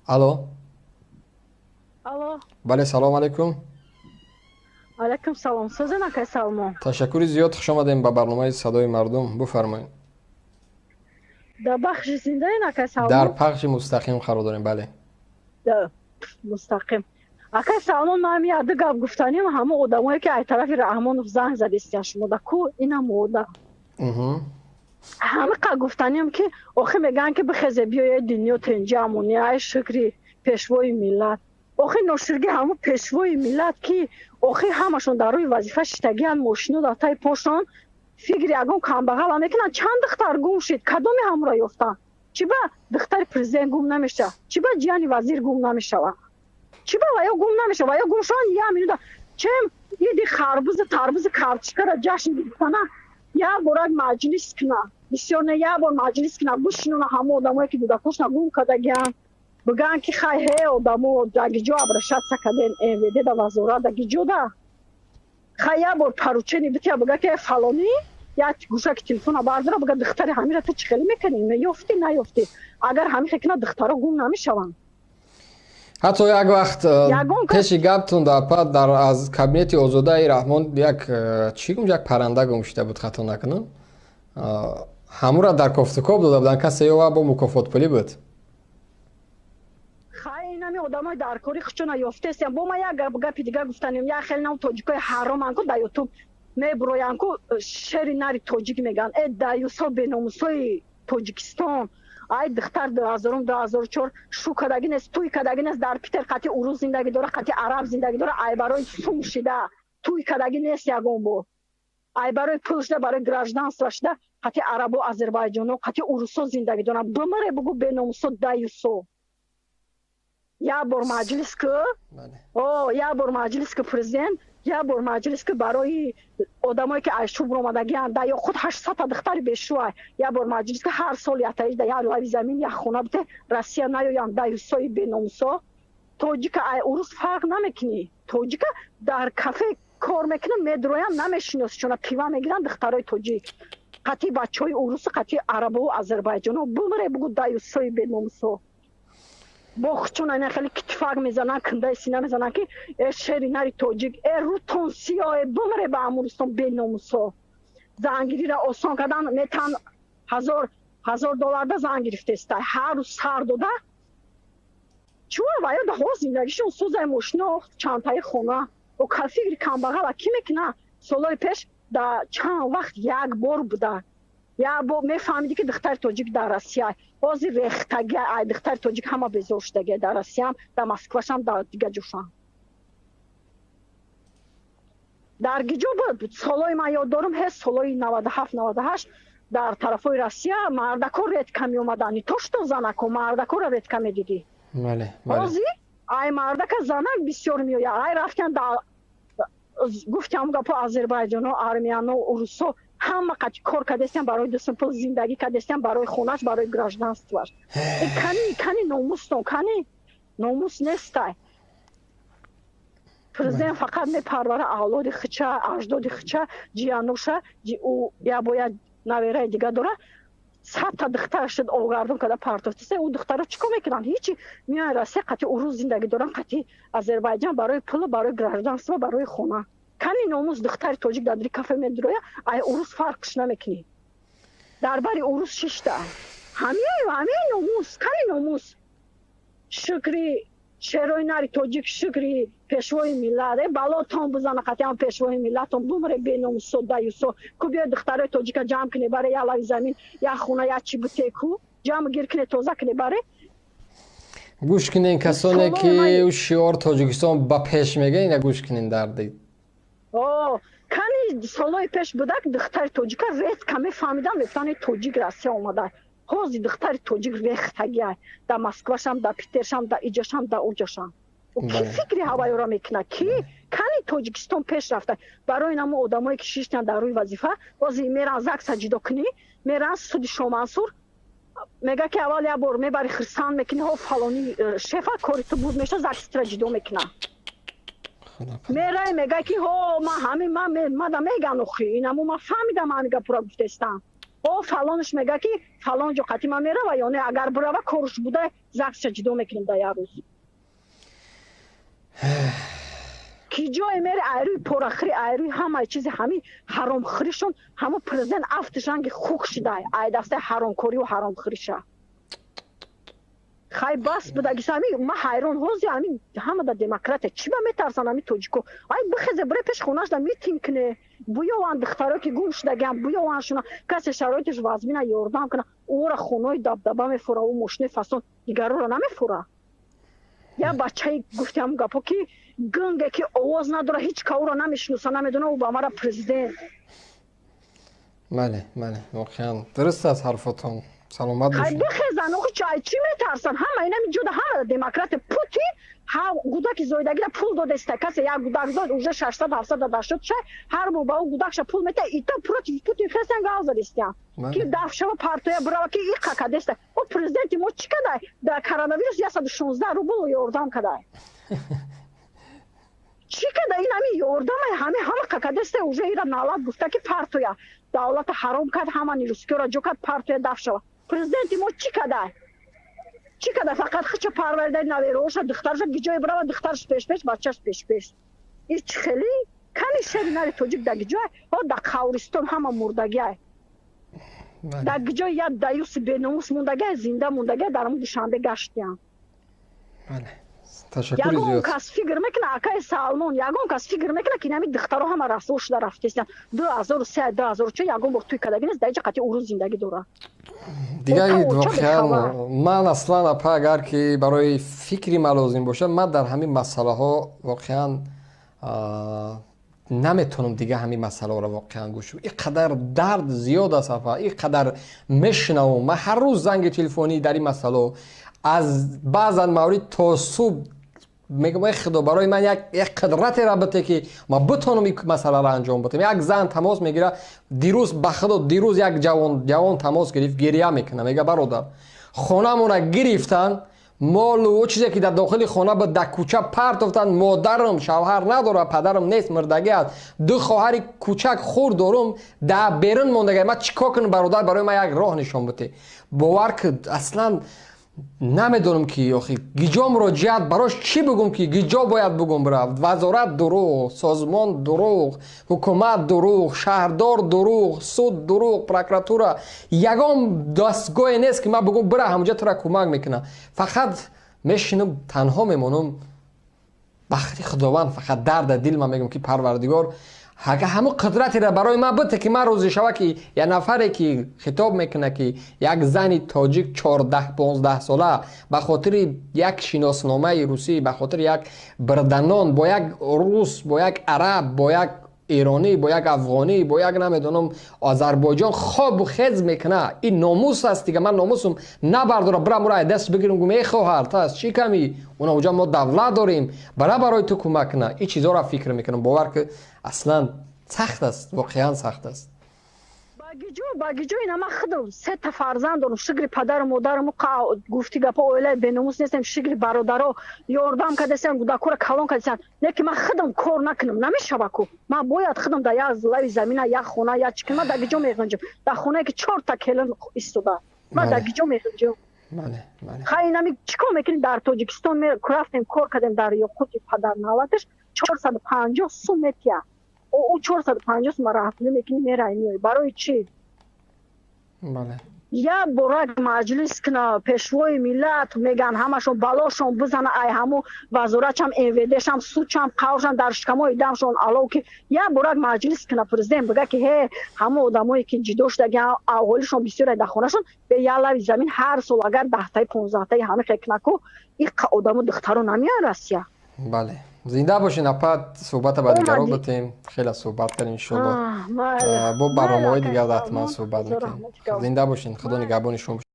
Алло. Алло. Бале, салом алейкум. Алейкум салом. Сӯзен, акай Салмон. Ташаккури зиёд, хушомадем ба барномаи «Садои мардум», буфармоед. Дар бахши зиндаен, акай Салмон? Дар пахши мустақим қарор дорем, бале. Мустақим. Акай Салмон, ман яду гап гуфтанем. Ҳама одамое, ки ай тарафи Раҳмонов занг задистиян, шумо да ку инам ода ҳамиқа гуфтанем, ки охи мегӯянд, ки бихезе, биёе, дунё тенҷамони, ай шукри пешвои миллат. Охи ноширги ҳамун пешвои миллат, ки охи ҳамашон дар рӯи вазифа шиштагиан, мошино дар таи пошон, фикри ягон камбағала мекунанд? Чанд духтар гум шид, кадоми ҳамура ёфтанд? Чӣ ба духтари президент гум намешавад? Чӣ ба ҷияни вазир гум намешавад? Чӣ ба ваё гум намешавад? Ваё гум шаванд, як минута чем иди харбузу тарбузу картишкара ҷашн гирифтана, як борак маҷлис куна, бисёр не, як бор маҷлис куна, бишинона ҳама одамое, ки дудакошна гум кардагианд, бигӯянд, ки хай, ҳе одамо, дагиҷо обращаться карден, МВД да, вазорат дагиҷо да, хай, як бор поручение бития, бига, ки фалонӣ як гӯшаки телефона бардора, бига, духтари ҳамира ту чӣ хеле мекунӣ, ёфтӣ, наёфтӣ? Агар ҳамин хел куна, духтаро гум намешаванд. Ҳатто як вақт пеши гаптун дар пад дар аз кабинети Озодаи Раҳмон як чӣ гум, як парранда гум шуда буд, хато накунам, ҳамура дар кофтукоб дода буданд, касе ёва, бо мукофотпулӣ буд. Хай, инами одамои дар кори хучона ёфтестям. Бо ма як гапи дигар гуфтанем. Як хеле нам тоҷикои ҳароман ку, дар Ютуб мебуроянд ку, шери нари тоҷик мегӯянд. Э даюсо, беномусои Тоҷикистон, ай духтар 2000-ум, 2004 шу кадаги нест, туй кадаги нест, дар Питер қати урус зиндагӣ дора, қати араб зиндагӣ дора, ай барои сум шида туй кадаги нест ягон бор, ай барои пул шуда, барои гражданство шуда, қати арабу озарбойҷоно, қати урусо зиндагӣ дорам. Бимире, бугу, беномусо, даюсо. Як бор маҷлис ку, о як бор маҷлис ку, президент, як бор маҷлис ку барои одамое, ки аз шуб омадагианд, да ё худ 800-та духтари бешӯай. Як бор маҷлис ку, ҳар сол ятаижда як лави замин, як хона бите, Россия наёянд, даюсои беномусо. Тоҷика ай урус фарқ намекунӣ. Тоҷика дар кафе кор мекунад, медроянд, намешиносӣ, чуна пива мегиранд духтарои тоҷик қати бачаҳои урусу, қати арабову озарбойҷоно. Бумре, бугу, даюсои беномусо. Бо хучуна ина хеле китфак мезананд, кундаи сина мезананд, ки э шери нари тоҷик, э рутон сиёҳ, э бумре ба амурустон, беномусо. Зангирира осон кардан, метан ҳазор ҳазор долларда зан гирифтеста, ҳар рӯз сар дода чун ваё даҳо зиндагишон сӯзай, мошино, чандтаи хона. О фикри камбағала кӣ мекуна? Солҳои пеш да чанд вақт як бор буда, як бор мефаҳмидӣ, ки духтари тоҷик дар Россия. Ҳозир рехтаги, ай духтари тоҷик ҳама безор шудаги, дар Россиям, дар Москвашам, дар дига ҷошам. Дар гиҷо буд, солҳои ман ёд дорам, ҳеҷ солҳои 97, 98 дар тарафҳои Россия мардако редко меомаданд, не то что занако, мардакоро редко медидӣ. Ҳозир ай мардака занак бисёр меояд. Ай рафтан, гуфтиам гапо, озарбойҷоно, армяно, урусо ҳама қати кор кардестиям, барои дусум пул зиндагӣ кардестиям, барои хонаш, барои гражданствоаш. Кани, кани номустон? Кани номус нестай. Президент фақат мепарвара авлоди хича, аҷдоди хича, ҷияноша. Ӯ я бояд навераи дига дора, 100-та духтар шуд, огардон карда партофтиса. Ӯ духтаро чӣ кор мекунанд? Ҳичи. Меоянд Россия, қати урус зиндагӣ доранд, қати Азербайҷан, барои пулу, барои гражданство, барои хона. Кани номус? Духтари тоҷик дар дри кафе медуроя, ай урус фарқш намекунӣ, дар бари урус шишта. Ҳамин номус? Кани номус? Шукри шерои нари тоҷик, шукри пешвои миллат. Э балотон бизана қатъиан пешвои миллатон. Бумре, беномусо, даюсо. Ку биёй, духтарои тоҷика ҷамъ куне, баре як лави замин, як хона, як чӣ бите, ку ҷамъ гир куне, тоза куне баре. Гӯш кунен, касоне ки шиор «Тоҷикистон ба пеш» мегӯян, ина гӯш кунен дарди. Кани солҳои пеш будак, духтари тоҷика редко мефаҳмидам, мегуфтанд, тоҷик Россия омада. Ҳозир духтари тоҷик рехтагиай, дар Москвашам, дар Питершам, дар иҷашам, дар уҷашам. Ки фикри ҳавайёра мекунад? Ки кани Тоҷикистон пеш рафта? Барои намо одамое, ки шиштанд дар рӯи вазифа, ҳозир меран ЗАГСа ҷидо кунӣ, меран суди Шомансур, мега, ки аввал як бор мебари, хирсанд мекунӣ, ҳо фалони шефа, кори ту буд меша, ЗАГСтра ҷидо мекуна. Мерай, мега, ки ҳо ма ҳамин мада меган, охи инамо ма фаҳмидам, ҳамин гапура гуфтестам. О фалонш мега ки фалон ҷо қати ман мерава ё не, агар бирава, корш буда, ЗАГСша ҷудо мекунем да як рӯз. Ки ҷое мере, айрӯи порахӯри, айрӯи ҳамаи чизи ҳамин ҳаромхӯришон, ҳамо президент афтиш ранги хук шидай ай дастаи ҳаромкорию ҳаромхӯриша. Хай, бас будагис. Ами ма ҳайрон ҳози ами ҳама да демократия чӣ ба метарсан ами тоҷико? Ай бихезе, бире пеш хонаш да митинг кне, буёванд духтаро ки гум шудагиам, буёванд шуна, касе шароитиш вазмина ёрдам куна. Ора хонаи дабдаба мефура, ӯ мошинои фасон, дигароро намефура. Я бачаи гуфти ҳамун гапо ки гунге ки овоз надора, ҳеҷ ка ӯро намешиноса, намедона, ӯ ба мара президент. Бале, воқеан дуруст аст ҳарфотон, саломат бошед. Бихезан охи, чай чӣ метарсан? Ҳама инами ҷода, ҳама демократия. Путин ҳа гудаки зоидагида пул додеста. Касе як гудак зоид, уже 600, 700 даштод шай, ҳар моҳ ба ӯ гудакша пул мета. Ита против Путин хестан, гав задистян ки дафшава партоя бирава ки иқа кадеста. О президенти мо чӣ кадай? Дар коронавирус 116 рубл ёрдам кадай. Чӣ када? Ин ҳами ёрдамай ҳами ҳама какадеста. Уже ира налат гуфта ки партоя, давлата ҳаром кард, ҳама нерӯскиёра ҷо кард, партоя, даф шава. Президенти мо чӣ кадай? Чӣ када? Фақат хича парваридаи, навероша, духтарша. Гиҷое бирава, духтарш пешпеш, бачаш пешпеш. Ин чӣ хели? Кани шери нари тоҷик да гиҷое? Ҳо, да қавристон ҳама мурдагиай. Дар гиҷои як даюси беномус мондагиай, зинда мондагиай, дар ҳамун Душанбе гаштиям. Ягон кас фикр мекуна, акаи Салмон, ягон кас фикр мекуна, ки инами духтаро ҳама расво шуда рафтестиян? 2003, 2004 ягон бор туй кадаги нест, дар иҷа қати урус зиндагӣ дорад. Дигар воқеан ман аслан, апа, агар ки барои фикри ман лозим бошад, ман дар ҳамин масъалаҳо воқеан наметавонам дигар ҳамин масъалаҳоро воқеан гӯш. Ин қадар дард зиёд аст, апа, ин қадар мешунавам ман ҳар рӯз занги телефонӣ дар ин масъалаҳо. Аз баъзан маврид то субҳ мегӯям: эй Худо, барои ман як қудратеро бите, ки ман битонам ин масъаларо анҷом битам. Як зан тамос мегирад дирӯз, ба Худо, дирӯз як ҷавон тамос гирифт, гиря мекунад, мега: «Бародар, хонамона гирифтанд, молу ӯ чизе ки дар дохили хона буд, дар кӯча партофтанд. Модарам шавҳар надорад, падарам нест, мурдагӣ аст, ду хоҳари кӯчак хурд дорум, дар берун мондага. Ман чӣ кор кунам, бародар? Барои ман як роҳ нишон бите». Бовар ки, аслан намедонам ки охи гиҷо муроҷиат, барош чӣ бигӯм, ки гиҷо бояд бигӯм биравд. Вазорат дурӯғ, созмон дурӯғ, ҳукумат дурӯғ, шаҳрдор дурӯғ, суд дурӯғ, прокуратура, ягон дастгоҳе нест, ки ман бигӯм: бира, ҳамуҷа тура кӯмак мекунам. Фақат мешинам, танҳо мемонам. Бахти Худованд, фақат дарда дил ман мегӯям, ки Парвардигор, агар ҳамун қудратеро барои ман бите, ки ман рӯзе шава, ки як нафаре ки хитоб мекунад, ки як зани тоҷик 14-15 сола ба хотири як шиносномаи русӣ, ба хотири як бирданон бо як рус, бо як араб, бо як эронӣ, бо як афғонӣ, бо як, намедонам, Озарбойҷон хобу хез мекуна, ин номус аст. Дига ман номусум набардора, бирам ура даст бигирам, гум: «Эй хоҳар, ту аз чӣ камӣ? Уна уҷа мо давлат дорем, бара барои ту кӯмак куна». Ин чизҳоро фикр мекунам. Бовар ки, аслан сахт аст, воқеан сахт аст. Багиҷо ина ман худам сета фарзанд дорам. Шукри падару модарам, гуфти гапо, оилаи беномус нестем. Шукри бародаро ёрдам кардастем, гудакура калон кардастем. Не ки ман худам кор накунам, намешава ку. Ман бояд худам дар як лави замина, як хона, як чӣ кунам? Ман дар гиҷо меғинҷам? Дар хонае ки чорта келин истода, ман дар гиҷо меғинҷам? Хай, инами чӣ кор мекунем? Дар Тоҷикистон рафтем, кор кардем, дар ёқути падарналаташ 450 сум метия. Ӯ 450 сум рафтӣ мекунӣ, мерай, меои. Барои чӣ? Як борак маҷлис куна пешвои миллат, меган ҳамашон балошон бизана, ай ҳаму вазоратшам, МВДшам, судшам, қавшам, дар шикамои дамшон алов, ки як борак маҷлис куна президент, бига ки ҳе, ҳама одамое ки ҷидо шудаги, аҳолишон бисёре дар хонашон, бе як лави замин ҳар сол агар 10таи, 15таи ҳами хекнаку, иқа одамо, духтаро намеян Россия. Бале, зинда бошин, апа. Суҳбата ба дигарон бутем. Хеле суҳбат кардем. Иншоалло, бо барномаҳои дигар ҳатман суҳбат мекунем. Зинда бошин, Худо нигаҳбони шумо.